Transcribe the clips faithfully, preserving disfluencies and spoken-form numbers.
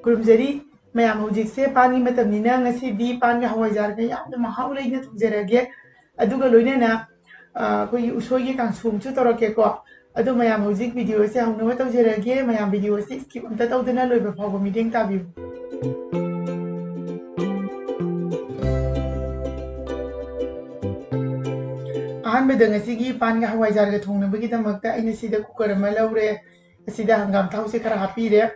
ꯈꯨꯔꯨꯝꯖꯔꯤ꯫ ꯃꯌꯥꯝ, ꯍꯧꯖꯤꯛꯁꯦ ꯄꯥꯟꯒꯤ ꯃꯇꯝꯅꯤꯅ ꯉꯁꯤꯗꯤ ꯄꯥꯟꯒ ꯍꯋꯥꯏꯖꯥꯔꯒ ꯌꯥꯝꯅ ꯃꯍꯥꯎ ꯂꯩꯅ ꯊꯣꯡꯖꯔꯒꯦ꯫ ꯑꯗꯨꯒ ꯂꯣꯏꯅꯅ, ꯑ, ꯑꯩꯈꯣꯏꯒꯤ ꯎꯁꯣꯏꯒꯤ ꯀꯥꯡꯁꯨ ꯑꯃꯁꯨ ꯇꯧꯔꯛꯀꯦꯀꯣ꯫ ꯑꯗꯣ ꯃꯌꯥꯝ, ꯍꯧꯖꯤꯛ video ꯑꯁꯦ ꯍꯧꯅꯕ ꯇꯧꯖꯔꯒꯦ꯫ ꯃꯌꯥꯝ, video ꯑꯁꯤ skip ꯑꯝꯇ ꯇꯧꯗꯅ ꯂꯣꯏꯕ ꯐꯥꯎꯕ ꯃꯤꯠꯌꯦꯡ ꯇꯥꯕꯤꯌꯨ꯫ ꯑꯍꯥꯟꯕꯗ ꯉꯁꯤꯒꯤ ꯄꯥꯟꯒ ꯍꯋꯥꯏꯖꯥꯔꯒ ꯊꯣꯡꯅꯕꯒꯤꯗꯃꯛꯇ ꯑꯩꯅ ꯁꯤꯗ cooker ꯑꯃ ꯂꯧꯔꯦ꯫ ꯑꯁꯤꯗ ꯍꯪꯒꯥꯝ ꯊꯥꯎꯁꯦ ꯈꯔ ꯍꯥꯞꯄꯤꯔꯦ꯫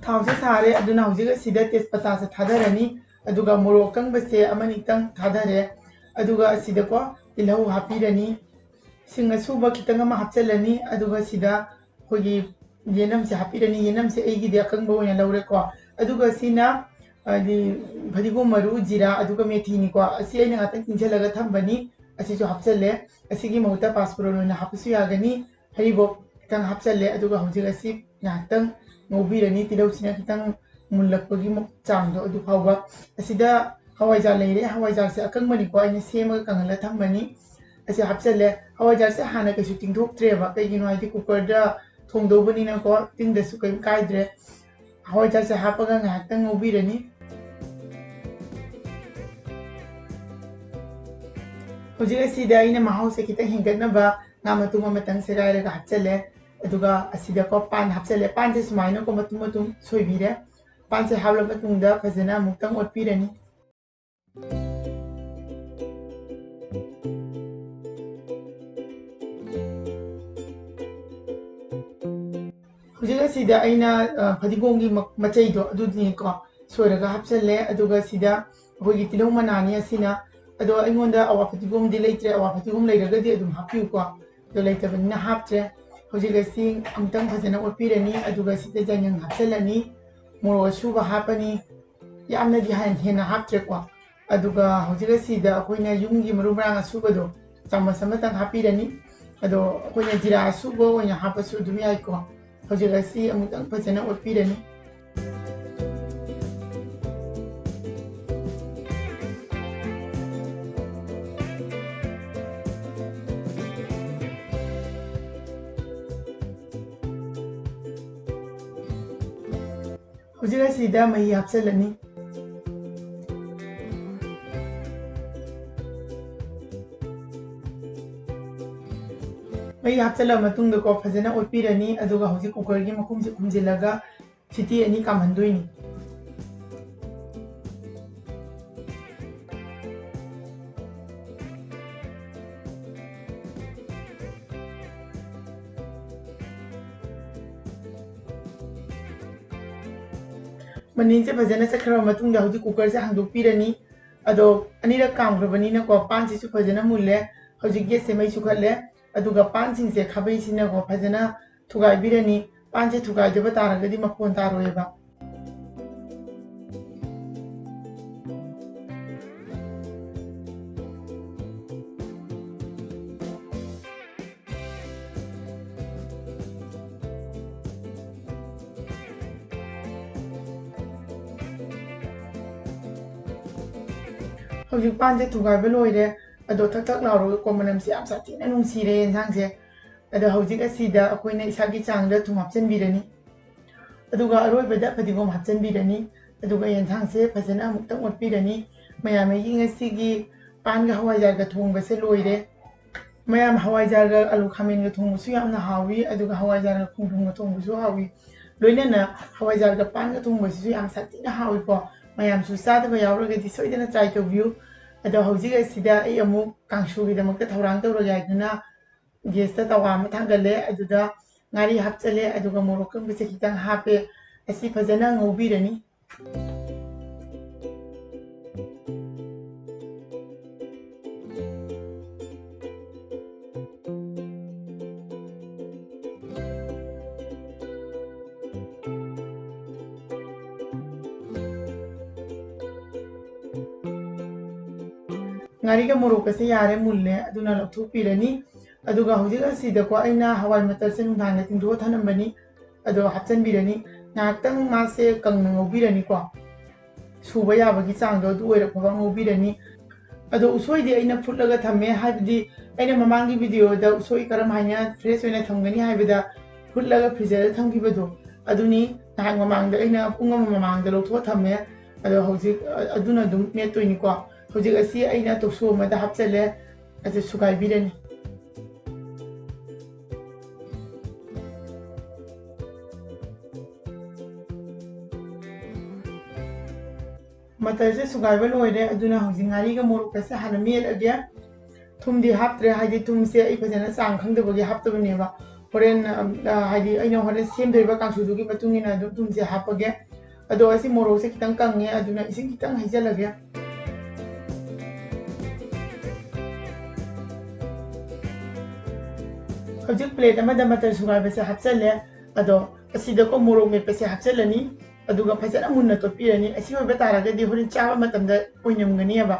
ꯊꯥꯎꯁꯦ ꯁꯥꯔꯦ, ꯑꯗꯨꯅ ꯍꯧꯖꯤꯛ ꯑꯁꯤꯗ ꯇꯦꯖꯄꯇꯥꯁꯦ ꯊꯥꯗꯔꯅꯤ, ꯑꯗꯨꯒ ꯃꯣꯔꯣꯛ ꯑꯀꯪꯕꯁꯦ ꯑꯃꯅꯤꯇꯪ ꯊꯥꯗꯔꯦ, ꯑꯗꯨꯒ ꯑꯁꯤꯗꯀꯣ ꯇꯤꯜꯍꯧ ꯍꯥꯞꯄꯤꯔꯅꯤ, ꯁꯤꯡ ꯑꯁꯨꯕ ꯈꯤꯇꯪ ꯑꯃ ꯍꯥꯞꯆꯤꯜꯂꯅꯤ, ꯑꯗꯨꯒ ꯁꯤꯗ ꯑꯩꯈꯣꯏꯒꯤ ꯌꯦꯅꯝꯁꯦ ꯍꯥꯞꯄꯤꯔꯅꯤ꯫ ꯌꯦꯅꯝꯁꯦ ꯑꯩꯒꯤꯗꯤ ꯑꯀꯪꯕ ꯑꯣꯏꯅ ꯂꯧꯔꯦꯀꯣ꯫ ꯑꯗꯨꯒ ꯁꯤꯅ, ꯍꯥꯏꯗꯤ, ꯐꯗꯤꯒꯣꯝ ꯃꯔꯨ, ꯖꯤꯔꯥ, ꯑꯗꯨꯒ ꯃꯦꯊꯤꯅꯤꯀꯣ꯫ ꯑꯁꯤ ꯑꯩꯅ ꯉꯥꯛꯇꯪ ꯇꯤꯡꯁꯤꯜꯂꯒ ꯊꯝꯕꯅꯤ꯫ ꯑꯁꯤꯁꯨ ꯍꯥꯞꯆꯜꯂꯦ꯫ ꯑꯁꯤꯒꯤ ꯃꯍꯨꯠꯇ ꯄꯥꯁꯄꯨꯔꯟ ꯑꯣꯏꯅ ꯍꯥꯞꯄꯁꯨ ꯌꯥꯒꯅꯤ꯫ ꯍꯔꯤꯕꯣꯞ ꯈꯤꯇꯪ ꯍꯥꯞꯆꯜꯂꯦ꯫ ꯑꯗꯨꯒ ꯍꯧꯖꯤꯛ ꯑꯁꯤ ꯉꯥꯏꯍꯥꯛꯇꯪ ꯉꯧꯕꯤꯔꯅꯤ꯫ ꯇꯤꯜꯍꯧꯁꯤꯅ ꯈꯤꯇꯪ ꯃꯨꯜꯂꯛꯄꯒꯤ ꯃ-, ꯆꯥꯡꯗꯣ ꯑꯗꯨ ꯐꯥꯎꯕ꯫ ꯑꯁꯤꯗ ꯍꯋꯥꯏꯖꯥꯔ ꯂꯩꯔꯦ꯫ ꯍꯋꯥꯏꯖꯥꯔꯁꯦ ꯑꯀꯪꯕꯅꯤꯀꯣ, ꯑꯩꯅ ꯁꯦꯝꯃꯒ ꯀꯪꯍꯜꯂ ꯊꯝꯕꯅꯤ꯫ ꯑꯁꯤ ꯍꯥꯞꯆꯜꯂꯦ꯫ ꯍꯋꯥꯏꯖꯥꯔꯁꯦ ꯍꯥꯟꯅ ꯀꯩꯁꯨ ꯇꯤꯡꯊꯣꯛꯇ꯭ꯔꯦꯕ, ꯀꯩꯒꯤꯅꯣ ꯍꯥꯏꯗꯤ cookerꯗ ꯊꯣꯡꯗꯧꯕꯅꯤꯅꯀꯣ, ꯇꯤꯡꯗꯁꯨ ꯀꯩꯝ ꯀꯥꯏꯗ꯭ꯔꯦ꯫ ꯍꯋꯥꯏꯖꯥꯔꯁꯦ ꯍꯥꯞꯄꯒ ꯉꯥꯏꯍꯥꯛꯇꯪ ꯉꯧꯕꯤꯔꯅꯤ꯫ ꯍꯧꯖꯤꯛ ꯑꯁꯤꯗ ꯑꯩꯅ ꯃꯍꯥꯎꯁꯦ ꯈꯤꯇꯪ ꯍꯦꯟꯒꯠꯅꯕ ꯉꯥ ꯃꯇꯨꯝ ꯑꯃꯇꯪ ꯁꯦꯒꯥꯏꯔꯒ ꯍꯥꯞꯆꯜꯂꯦ꯫ ꯑꯗꯨꯒ ꯑꯁꯤꯗꯀꯣ ꯄꯥꯟ ꯍꯥꯞꯆꯜꯂꯦ꯫ ꯄꯥꯟꯁꯦ ꯁꯨꯃꯥꯏꯅꯀꯣ ꯃꯇꯨꯝ ꯃꯇꯨꯝ ꯁꯣꯏꯕꯤꯔꯦ꯫ ꯄꯥꯟꯁꯦ ꯍꯥꯞꯂ ꯃꯇꯨꯡꯗ ꯐꯖꯅ ꯑꯃꯨꯛꯇꯪ ꯑꯣꯠꯄꯤꯔꯅꯤ꯫ ꯍꯧꯖꯤꯛ ꯑꯁꯤꯗ ꯑꯩꯅ, ꯑ, ꯐꯗꯤꯒꯣꯝꯒꯤ ꯃ-, ꯃꯆꯩꯗꯣ ꯑꯗꯨꯗꯨꯅꯤꯀꯣ ꯁꯣꯏꯔꯒ ꯍꯥꯞꯆꯜꯂꯦ꯫ ꯑꯗꯨꯒ ꯁꯤꯗ ꯑꯩꯈꯣꯏꯒꯤ ꯇꯤꯜꯍꯧ ꯃꯅꯥꯅꯤ ꯑꯁꯤꯅ꯫ ꯑꯗꯣ ꯑꯩꯉꯣꯟꯗ ꯑꯋꯥ ꯐꯗꯤꯒꯣꯝꯗꯤ ꯂꯩꯇ꯭ꯔꯦ, ꯑꯋꯥ ꯐꯗꯤꯒꯣꯝ ꯂꯩꯔꯒꯗꯤ ꯑꯗꯨꯝ ꯍꯥꯞꯄꯤꯌꯨꯀꯣ, ꯑꯗꯣ ꯂꯩꯇꯕꯅꯤꯅ ꯍꯥꯞꯇ꯭ꯔꯦ꯫ ꯍꯧꯖꯤꯛ ꯑꯁꯤ ꯑꯃꯨꯛꯇꯪ ꯐꯖꯅ ꯑꯣꯠꯄꯤꯔꯅꯤ꯫ ꯑꯗꯨꯒ ꯁꯤꯗ ꯌꯥꯏꯉꯪ ꯍꯥꯞꯆꯜꯂꯅꯤ, ꯃꯣꯔꯣꯛ ꯑꯁꯨꯕ ꯍꯥꯞꯄꯅꯤ, ꯌꯥꯝꯅꯗꯤ ꯍꯦꯟ-, ꯍꯦꯟꯅ ꯍꯥꯞꯇ꯭ꯔꯦꯀꯣ꯫ ꯑꯗꯨꯒ ꯍꯧꯖꯤꯛ ꯑꯁꯤꯗ ꯑꯩꯈꯣꯏꯅ ꯌꯨꯝꯒꯤ ꯃꯔꯨ ꯃꯔꯥꯡ ꯑꯁꯨꯕꯗꯣ ꯆꯥꯃꯁ ꯑꯃꯇꯪ ꯍꯥꯞꯄꯤꯔꯅꯤ꯫ ꯑꯗꯣ ꯑꯩꯈꯣꯏꯅ ꯖꯤꯔꯥ ꯑꯁꯨꯕ ꯑꯣꯏꯅ ꯍꯥꯞꯄꯁꯨ ꯑꯗꯨꯝ ꯌꯥꯏꯀꯣ꯫ ꯍꯧꯖꯤꯛ ꯑꯁꯤ ꯑꯃꯨꯛꯇꯪ ꯐꯖꯅ ꯑꯣꯠꯄꯤꯔꯅꯤ꯫ ꯍꯧꯖꯤꯛ ꯑꯁꯤꯗ ꯃꯍꯤ ꯍꯥꯞꯆꯤꯜꯂꯅꯤ꯫ ꯃꯍꯤ ꯍꯥꯞꯆꯤꯜꯂꯕ ꯃꯇꯨꯡꯗꯀꯣ, ꯐꯖꯅ ꯑꯣꯠꯄꯤꯔꯅꯤ꯫ ꯑꯗꯨꯒ ꯍꯧꯖꯤꯛ cookerꯒꯤ ꯃꯈꯨꯝꯁꯦ ꯈꯨꯝꯖꯤꯜꯂꯒ ꯁꯤꯇꯤ ꯑꯅꯤ ꯀꯥꯝꯍꯟꯗꯣꯏꯅꯤ꯫ ꯃꯅꯤꯟꯁꯦ ꯐꯖꯅ ꯆꯠꯈ꯭ꯔꯕ ꯃꯇꯨꯡꯗ ꯍꯧꯖꯤꯛ cookerꯁꯦ ꯍꯥꯡꯗꯣꯛꯄꯤꯔꯅꯤ꯫ ꯑꯗꯣ ꯑꯅꯤꯔꯛ ꯀꯥꯝꯈ꯭ꯔꯕꯅꯤꯅꯀꯣ, ꯄꯥꯟꯁꯤꯁꯨ ꯐꯖꯅ ꯃꯨꯜꯂꯦ꯫ ꯍꯧꯖꯤꯛ gasꯁꯦ ꯃꯩ ꯆꯨꯈꯠꯂꯦ꯫ ꯑꯗꯨꯒ ꯄꯥꯟꯁꯤꯡꯁꯦ ꯈꯥꯕꯩꯁꯤꯅꯀꯣ ꯐꯖꯅ ꯊꯨꯒꯥꯏꯕꯤꯔꯅꯤ꯫ ꯄꯥꯟꯁꯦ ꯊꯨꯒꯥꯏꯗꯕ ꯇꯥꯔꯒꯗꯤ ꯃꯐꯣꯟ ꯇꯥꯔꯣꯏꯕ꯫ ꯍꯧꯖꯤꯛ ꯄꯥꯟꯁꯦ ꯊꯨꯒꯥꯏꯕ ꯂꯣꯏꯔꯦ꯫ ꯑꯗꯣ ꯊꯛ ꯊꯛ ꯂꯥꯎꯔꯒꯀꯣ, ꯃꯅꯝꯁꯦ ꯌꯥꯝ ꯁꯥꯊꯤꯅ ꯅꯨꯡꯁꯤꯔꯦ ꯌꯦꯟꯁꯥꯡꯁꯦ꯫ ꯑꯗꯣ ꯍꯧꯖꯤꯛ ꯑꯁꯤꯗ ꯑꯩꯈꯣꯏꯅ ꯏꯁꯥꯒꯤ ꯆꯥꯡꯗ ꯊꯨꯝ ꯍꯥꯞꯆꯤꯟꯕꯤꯔꯅꯤ꯫ ꯑꯗꯨꯒ ꯑꯔꯣꯏꯕꯗ ꯐꯗꯤꯒꯣꯝ ꯍꯥꯞꯆꯤꯟꯕꯤꯔꯅꯤ꯫ ꯑꯗꯨꯒ ꯌꯦꯟꯁꯥꯡꯁꯦ ꯐꯖꯅ ꯑꯃꯨꯛꯇꯪ ꯑꯣꯠꯄꯤꯔꯅꯤ꯫ ꯃꯌꯥꯝ ꯑꯩꯒꯤ ꯉꯁꯤꯒꯤ ꯄꯥꯟꯒ ꯍꯋꯥꯏꯖꯥꯔꯒ ꯊꯣꯡꯕꯁꯦ ꯂꯣꯏꯔꯦ꯫ ꯃꯌꯥꯝ, ꯍꯋꯥꯏꯖꯥꯔꯒ ꯑꯂꯨ ꯈꯥꯃꯦꯟꯒ ꯊꯣꯡꯕꯁꯨ ꯌꯥꯝꯅ ꯍꯥꯎꯏ, ꯑꯗꯨꯒ ꯍꯋꯥꯏꯖꯥꯔꯒ ꯈꯣꯡꯗ꯭ꯔꯨꯝꯒ ꯊꯣꯡꯕꯁꯨ ꯍꯥꯎꯏ꯫ ꯂꯣꯏꯅꯅ ꯍꯋꯥꯏꯖꯥꯔꯒ ꯄꯥꯟꯒ ꯊꯣꯡꯕꯁꯤꯁꯨ ꯌꯥꯝ ꯁꯥꯊꯤꯅ ꯍꯥꯎꯏꯀꯣ꯫ ꯃꯌꯥꯝꯁꯨ ꯆꯥꯗꯕ ꯌꯥꯎꯔꯒꯗꯤ ꯁꯣꯏꯗꯅ try ꯇꯧꯕꯤꯌꯨ꯫ ꯑꯗꯣ ꯍꯧꯖꯤꯛ ꯑꯁꯤꯗ ꯑꯩ ꯑꯃꯨꯛ ꯀꯥꯡꯁꯨꯒꯤꯗꯃꯛꯇ ꯊꯧꯔꯥꯡ ꯇꯧꯔꯒꯦ ꯍꯥꯏꯗꯨꯅ gasꯇ ꯇꯋꯥ ꯑꯃ ꯊꯥꯡꯒꯠꯂꯦ, ꯑꯗꯨꯗ ꯉꯥꯔꯤ ꯍꯥꯞꯆꯜꯂꯦ, ꯑꯗꯨꯒ ꯃꯣꯔꯣꯛ ꯑꯀꯪꯕꯁꯦ ꯈꯤꯇꯪ ꯍꯥꯞꯄꯦ꯫ ꯑꯁꯤ ꯐꯖꯅ ꯉꯧꯕꯤꯔꯅꯤ꯫ ꯉꯥꯔꯤꯒ ꯃꯣꯔꯣꯛꯀꯁꯦ ꯌꯥꯔꯦ, ꯃꯨꯜꯂꯦ, ꯑꯗꯨꯅ ꯂꯧꯊꯣꯛꯄꯤꯔꯅꯤ꯫ ꯑꯗꯨꯒ ꯍꯧꯖꯤꯛ ꯑꯁꯤꯗꯀꯣ, ꯑꯩꯅ ꯍꯋꯥꯏ ꯃꯇꯔꯁꯦ ꯅꯨꯡꯗꯥꯡꯗ ꯇꯤꯡꯊꯣꯛꯑ ꯊꯝꯂꯝꯕꯅꯤ, ꯑꯗꯣ ꯍꯥꯞꯆꯤꯟꯕꯤꯔꯅꯤ꯫ ꯉꯥꯏꯍꯥꯛꯇꯪ ꯃꯥꯁꯦ ꯀꯪꯅ ꯉꯧꯕꯤꯔꯅꯤꯀꯣ, ꯁꯨꯕ ꯌꯥꯕꯒꯤ ꯆꯥꯡꯗꯣ ꯑꯗꯨ ꯑꯣꯏꯔꯛꯄꯒ ꯉꯧꯕꯤꯔꯅꯤ꯫ ꯑꯗꯣ ꯎꯁꯣꯏꯗꯤ ꯑꯩꯅ ꯐꯨꯠꯂꯒ ꯊꯝꯃꯦ, ꯍꯥꯏꯕꯗꯤ ꯑꯩꯅ ꯃꯃꯥꯡꯒꯤ videoꯗ ꯎꯁꯣꯏ ꯀꯔꯝ ꯍꯥꯏꯅ fresh ꯑꯣꯏꯅ ꯊꯝꯒꯅꯤ ꯍꯥꯏꯕꯗ ꯐꯨꯠꯂꯒ freezerꯗ ꯊꯝꯈꯤꯕꯗꯣ ꯑꯗꯨꯅꯤ꯫ ꯅꯍꯥꯟ ꯃꯃꯥꯡꯗ ꯑꯩꯅ ꯄꯨꯡ ꯑꯃ ꯃꯃꯥꯡꯗ ꯂꯧꯊꯣꯛꯑ ꯊꯝꯃꯦ꯫ ꯑꯗꯣ ꯍꯧꯖꯤꯛ, ꯑ, ꯑꯗꯨꯅ ꯑꯗꯨꯝ ꯃꯦꯠꯇꯣꯏꯅꯤꯀꯣ꯫ ꯍꯧꯖꯤꯛ ꯑꯁꯤ ꯑꯩꯅ ꯇꯣꯛꯁꯨ ꯑꯃꯗ ꯍꯥꯞꯆꯜꯂꯦ꯫ ꯑꯗꯨ ꯁꯨꯒꯥꯏꯕꯤꯔꯅꯤ꯫ ꯃꯇꯔꯁꯦ ꯁꯨꯒꯥꯏꯕ ꯂꯣꯏꯔꯦ꯫ ꯑꯗꯨꯅ ꯍꯧꯖꯤꯛ ꯉꯥꯔꯤꯒ ꯃꯣꯔꯣꯛꯀꯁꯦ ꯍꯥꯟꯅ ꯃꯦꯠꯂꯒꯦ꯫ ꯊꯨꯝꯗꯤ ꯍꯥꯞꯇ꯭ꯔꯦ, ꯍꯥꯏꯗꯤ ꯊꯨꯝꯁꯦ ꯑꯩ ꯐꯖꯅ ꯆꯥꯡ ꯈꯪꯗꯕꯒꯤ ꯍꯥꯞꯇꯕꯅꯦꯕ꯫ ꯍꯣꯔꯦꯟ, ꯑ, ꯍꯥꯏꯗꯤ ꯑꯩꯅ ꯍꯣꯔꯦꯟ ꯁꯦꯝꯗꯣꯔꯤꯕ ꯀꯥꯡꯁꯨꯗꯨꯒꯤ ꯃꯇꯨꯡ ꯏꯟꯅ ꯑꯗꯨꯝ ꯊꯨꯝꯁꯦ ꯍꯥꯞꯄꯒꯦ꯫ ꯑꯗꯣ ꯑꯁꯤ ꯃꯣꯔꯣꯛꯁꯦ ꯈꯤꯇꯪ ꯀꯪꯉꯦ, ꯑꯗꯨꯅ ꯏꯁꯤꯡ ꯈꯤꯇꯪ ꯍꯩꯖꯜꯂꯒꯦ꯫ ꯍꯧꯖꯤꯛ ꯄ꯭ꯂꯦꯠ ꯑꯃꯗ ꯃꯇꯔ ꯁꯨꯒꯥꯏꯕꯁꯦ ꯍꯥꯞꯆꯜꯂꯦ꯫ ꯑꯗꯣ ꯑꯁꯤꯗꯀꯣ ꯃꯣꯔꯣꯛ ꯃꯦꯠꯄꯁꯦ ꯍꯥꯞꯆꯜꯂꯅꯤ, ꯑꯗꯨꯒ ꯐꯖꯅ ꯃꯨꯟꯅ ꯇꯣꯠꯄꯤꯔꯅꯤ꯫ ꯑꯁꯤ ꯑꯣꯏꯕ ꯇꯥꯔꯒꯗꯤ ꯍꯣꯔꯦꯟ ꯆꯥꯕ ꯃꯇꯝꯗ ꯑꯣꯏꯅꯝꯒꯅꯤꯕ꯫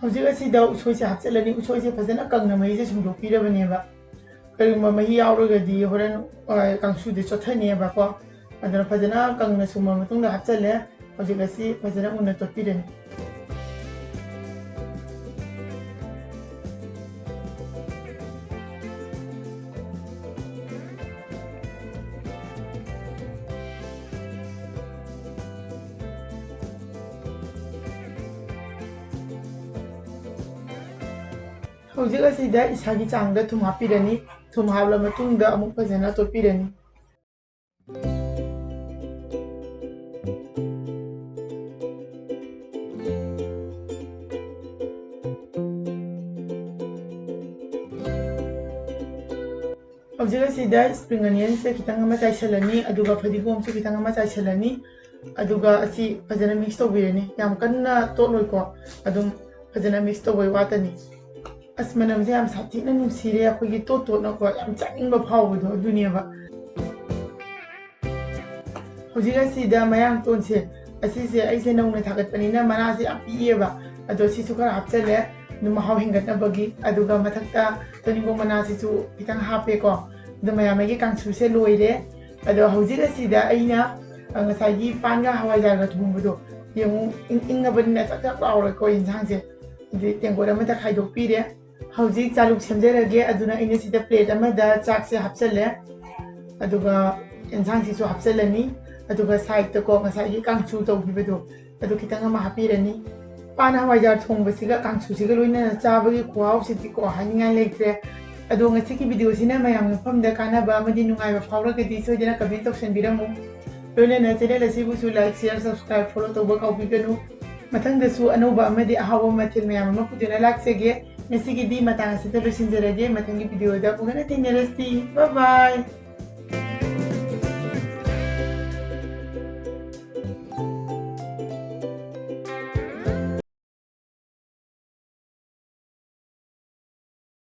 ꯍꯧꯖꯤꯛ ꯑꯁꯤꯗ ꯎꯁꯣꯏꯁꯦ ꯍꯥꯞꯆꯤꯜꯂꯅꯤ꯫ ꯎꯁꯣꯏꯁꯦ ꯐꯖꯅ ꯀꯪꯅ ꯃꯍꯤꯁꯦ ꯁꯨꯝꯗꯣꯛꯄꯤꯔꯕꯅꯦꯕ꯫ ꯀꯔꯤꯒꯨꯝꯕ ꯃꯍꯤ ꯌꯥꯎꯔꯒꯗꯤ ꯍꯣꯔꯦꯟ, ꯑ, ꯀꯥꯡꯁꯨꯗꯤ ꯆꯣꯠꯊꯅꯦꯕꯀꯣ꯫ ꯑꯗꯨꯅ ꯐꯖꯅ ꯀꯪꯅ ꯁꯨꯝꯃ ꯃꯇꯨꯡꯗ ꯍꯥꯞꯆꯜꯂꯦ꯫ ꯍꯧꯖꯤꯛ ꯑꯁꯤ ꯐꯖꯅ ꯃꯨꯟꯅ ꯇꯣꯠꯄꯤꯔꯅꯤ꯫ ꯍꯧꯖꯤꯛ ꯑꯁꯤꯗ ꯏꯁꯥꯒꯤ ꯆꯥꯡꯗ ꯊꯨꯝ ꯍꯥꯞꯄꯤꯔꯅꯤ꯫ ꯊꯨꯝ ꯍꯥꯞꯂ ꯃꯇꯨꯡꯗ ꯑꯃꯨꯛ ꯐꯖꯅ ꯇꯣꯠꯄꯤꯔꯅꯤ꯫ ꯍꯧꯖꯤꯛ ꯑꯁꯤꯗ spring onionꯁꯦ ꯈꯤꯇꯪ ꯑꯃ ꯆꯥꯏꯁꯤꯜꯂꯅꯤ, ꯑꯗꯨꯒ ꯐꯗꯤꯒꯣꯝꯁꯨ ꯈꯤꯇꯪ ꯑꯃ ꯆꯥꯏꯁꯤꯜꯂꯅꯤ, ꯑꯗꯨꯒ ꯑꯁꯤ ꯐꯖꯅ mix ꯇꯧꯕꯤꯔꯅꯤ꯫ ꯌꯥꯝ ꯀꯟꯅ ꯇꯣꯠꯂꯣꯏꯀꯣ, ꯑꯗꯨꯝ ꯐꯖꯅ mix ꯇꯧꯕꯩ ꯋꯥꯇꯅꯤ꯫ ꯑꯁ, ꯃꯅꯝꯁꯦ ꯌꯥꯝ ꯁꯥꯊꯤꯅ ꯅꯨꯡꯁꯤꯔꯦ꯫ ꯑꯩꯈꯣꯏꯒꯤ ꯇꯣꯠ ꯇꯣꯠꯅꯀꯣ ꯌꯥꯝ ꯆꯥꯅꯤꯡꯕ ꯐꯥꯎꯕꯗꯣ ꯑꯗꯨꯅꯦꯕ꯫ ꯍꯧꯖꯤꯛ ꯑꯁꯤꯗ ꯃꯌꯥꯡ ꯇꯣꯟꯁꯦ, ꯑꯁꯤꯁꯦ ꯑꯩꯁꯦ ꯅꯧꯅ ꯊꯥꯒꯠꯄꯅꯤꯅ ꯃꯅꯥꯁꯦ ꯌꯥꯝ ꯄꯤꯛꯑꯦꯕ, ꯑꯗꯣ ꯁꯤꯁꯨ ꯈꯔ ꯍꯥꯞꯆꯜꯂꯦ꯫ ꯑꯗꯨꯝ ꯃꯍꯥꯎ ꯍꯦꯟꯒꯠꯅꯕꯒꯤ꯫ ꯑꯗꯨꯒ ꯃꯊꯛꯇ ꯇꯣꯅꯤꯡꯈꯣꯛ ꯃꯅꯥꯁꯤꯁꯨ ꯈꯤꯇꯪ ꯍꯥꯞꯄꯦꯀꯣ꯫ ꯑꯗꯣ ꯃꯌꯥꯝ, ꯑꯩꯒꯤ ꯀꯥꯡꯁꯨꯁꯦ ꯂꯣꯏꯔꯦ꯫ ꯑꯗꯣ ꯍꯧꯖꯤꯛ ꯑꯁꯤꯗ ꯑꯩꯅ, ꯑ, ꯉꯁꯥꯏꯒꯤ ꯄꯥꯟꯒ ꯍꯋꯥꯏꯖꯥꯔꯒ ꯊꯣꯡꯕꯗꯣ, ꯌꯦꯡꯉꯨ, ꯏꯪ ꯏꯪꯉꯕꯅꯤꯅ ꯆꯥꯛ ꯆꯥꯛ ꯂꯥꯎꯔꯦꯀꯣ ꯌꯦꯟꯁꯥꯡꯁꯦ꯫ ꯑꯗꯨꯗꯤ ꯇꯦꯡꯀꯣꯠ ꯑꯃꯗ ꯈꯥꯏꯗꯣꯛꯄꯤꯔꯦ꯫ ꯍꯧꯖꯤꯛ ꯆꯥꯂꯨꯛ ꯁꯦꯝꯖꯔꯒꯦ꯫ ꯑꯗꯨꯅ ꯑꯩꯅ ꯁꯤꯗ plate ꯑꯃꯗ ꯆꯥꯛꯁꯦ ꯍꯥꯞꯆꯜꯂꯦ, ꯑꯗꯨꯒ ꯌꯦꯟꯁꯥꯡꯁꯤꯁꯨ ꯍꯥꯞꯆꯜꯂꯅꯤ, ꯑꯗꯨꯒ sideꯇꯀꯣ ꯉꯁꯥꯏꯒꯤ ꯀꯥꯡꯁꯨ ꯇꯧꯈꯤꯕꯗꯣ, ꯑꯗꯨ ꯈꯤꯇꯪ ꯑꯃ ꯍꯥꯞꯄꯤꯔꯅꯤ꯫ ꯄꯥꯟ ꯍꯋꯥꯏꯖꯥꯔ ꯊꯣꯡꯕꯁꯤꯒ ꯀꯥꯡꯁꯨꯁꯤꯒ ꯂꯣꯏꯅꯅ ꯆꯥꯕꯒꯤ ꯈꯨꯍꯥꯎꯁꯤꯗꯤꯀꯣ ꯍꯥꯏꯅꯤꯡꯉꯥꯏ ꯂꯩꯇ꯭ꯔꯦ꯫ ꯑꯗꯣ ꯉꯁꯤꯒꯤ videoꯁꯤꯅ ꯃꯌꯥꯝ ꯃꯐꯝꯗ ꯀꯥꯟꯅꯕ ꯑꯃꯗꯤ ꯅꯨꯡꯉꯥꯏꯕ ꯐꯥꯎꯔꯒꯗꯤ ꯁꯣꯏꯗꯅ comment ꯇꯧꯁꯟꯕꯤꯔꯝꯃꯨ꯫ ꯂꯣꯏꯅꯅ channel ꯑꯁꯤꯕꯨꯁꯨ like, share, subscribe, follow ꯇꯧꯕ ꯀꯥꯎꯕꯤꯒꯅꯨ꯫ ꯃꯊꯪꯗꯁꯨ ꯑꯅꯧꯕ ꯑꯃꯗꯤ ꯑꯍꯥꯎꯕ ꯃꯊꯦꯜ ꯃꯌꯥꯝ ꯑꯃ ꯄꯨꯗꯨꯅ ꯂꯥꯛꯆꯒꯦ꯫ ꯉꯁꯤꯒꯤꯗꯤ ꯃꯇꯥꯡ ꯑꯁꯤꯗ ꯂꯣꯏꯁꯤꯟꯖꯔꯒꯦ꯫ ꯃꯊꯪꯒꯤ videoꯗ ꯑꯃꯨꯛ ꯍꯟꯅ ꯊꯦꯡꯅꯔꯁꯤ꯫ Bye bye!